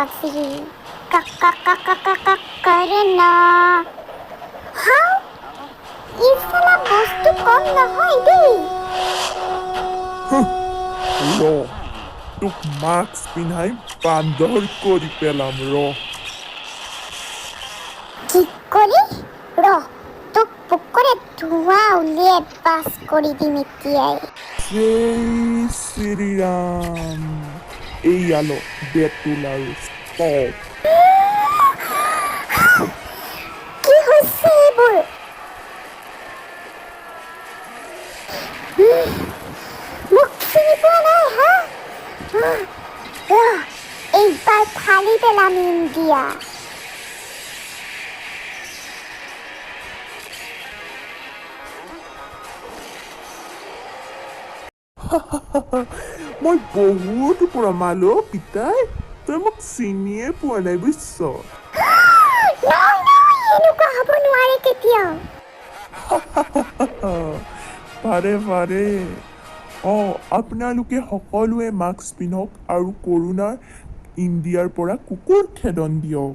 আজি। ক ক ক ক ক ক কৰোণা। হাও, ই চালা বস্তু কম নহয় দেই। ৰ, তোক মাস্ক পিন্ধাই বান্দৰ কৰি পেলাম ৰ। কি কলি? ৰ, তোক বুকুৰে ধোঁৱা উলিয়াই বাছ কৰি দিম এতিয়াই। জয় শ্ৰীৰাম। এইয়া ল বেতুল আৰু ষ্টপ। কি হৈছে এইবোৰ? মোক চিনি পোৱা নাই হা? ৰ, এইবাৰ ফালি পেলাম ইণ্ডিয়া। মই বহুত প্ৰমালো পিতাই, তই মোক চিনিয়ে পোৱা নাই, বুজিছ? নহয় নহয়, এনেকুৱা হ'ব নোৱাৰে কেতিয়াও। পাৰে পাৰে। অঁ, আপোনালোকে সকলোৱে মাস্ক পিন্ধক আৰু কৰোণাৰ ইণ্ডিয়াৰ পৰা কুকুৰ খেদন দিয়ক।